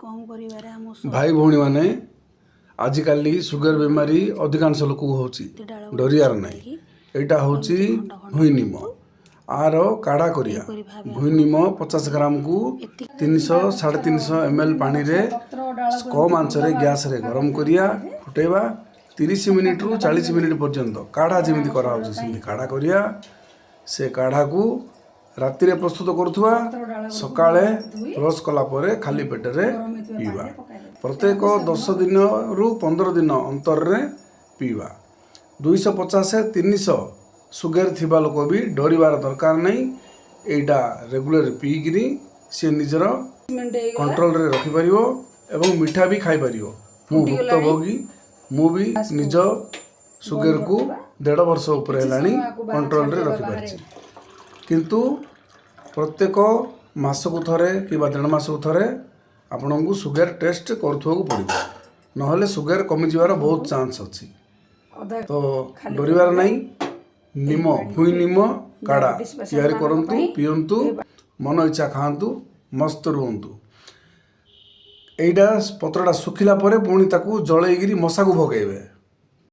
କମ୍ କରିବାରେ ଆମ ଭାଇ ଭଉଣୀମାନେ, ଆଜିକାଲି ସୁଗାର ବେମାରୀ ଅଧିକାଂଶ ଲୋକକୁ ହେଉଛି। ଡାଳ ଡରିବାର ନାହିଁ। ଏଇଟା ହେଉଛି ଭୁଇଁ ନିମ। ଆର କାଢ଼ା କରିବା। ଭୁଇଁ ନିମ 50 ଗ୍ରାମକୁ 300 350 ml ପାଣିରେ ପତ୍ର ଡାଳକୁ କମ୍ ଆଞ୍ଚରେ ଗ୍ୟାସରେ ଗରମ କରିବା, ଫୁଟେଇବା 30 ମିନିଟରୁ 40 ମିନିଟ୍ ପର୍ଯ୍ୟନ୍ତ। କାଢ଼ା ଯେମିତି କରାହେଉଛି, ସେମିତି କାଢ଼ା କରିବା। ସେ କାଢ଼ାକୁ ରାତିରେ ପ୍ରସ୍ତୁତ କରୁଥିବା, ସକାଳେ ବ୍ରସ୍ କଲା ପରେ ଖାଲି ପେଟରେ ପିଇବା। ପ୍ରତ୍ୟେକ 10 ଦିନରୁ 15 ଦିନ ଅନ୍ତରରେ ପିଇବା। 250 300 ସୁଗାର ଥିବା ଲୋକ ବି ଡରିବାର ଦରକାର ନାହିଁ। ଏଇଟା ରେଗୁଲାର ପିଇକିରି ସିଏ ନିଜର ମିନିଟ୍ ହେଇଗଲା। କଣ୍ଟ୍ରୋଲରେ ରଖିପାରିବ ଏବଂ ମିଠା ବି ଖାଇପାରିବ। ମୁଁ ଭୁକ୍ତଭୋଗୀ। ମୁଁ ବି ନିଜ ସୁଗାରକୁ ଦେଢ଼ ବର୍ଷ ଉପରେ ହେଲାଣି କଣ୍ଟ୍ରୋଲରେ ରଖିପାରିଛି। କିନ୍ତୁ ପ୍ରତ୍ୟେକ ମାସକୁ ଥରେ କିମ୍ବା ଦେଢ଼ ମାସକୁ ଥରେ ଆପଣଙ୍କୁ ସୁଗାର ଟେଷ୍ଟ କରୁଥିବାକୁ ପଡ଼ିବ, ନହେଲେ ସୁଗାର କମିଯିବାର ବହୁତ ଚାନ୍ସ ଅଛି। ଅଧା ତ ଡରିବାର ନାହିଁ। ନିମ, ଭୁଇଁ ନିମ କାଢ଼ା ତିଆରି କରନ୍ତୁ, ପିଅନ୍ତୁ, ମନ ଇଚ୍ଛା ଖାଆନ୍ତୁ, ମସ୍ତ ରୁହନ୍ତୁ। ଏଇଟା ପତ୍ରଟା ଶୁଖିଲା ପରେ ପୁଣି ତାକୁ ଜଳେଇକିରି ମଶାକୁ ଭଗାଇବେ।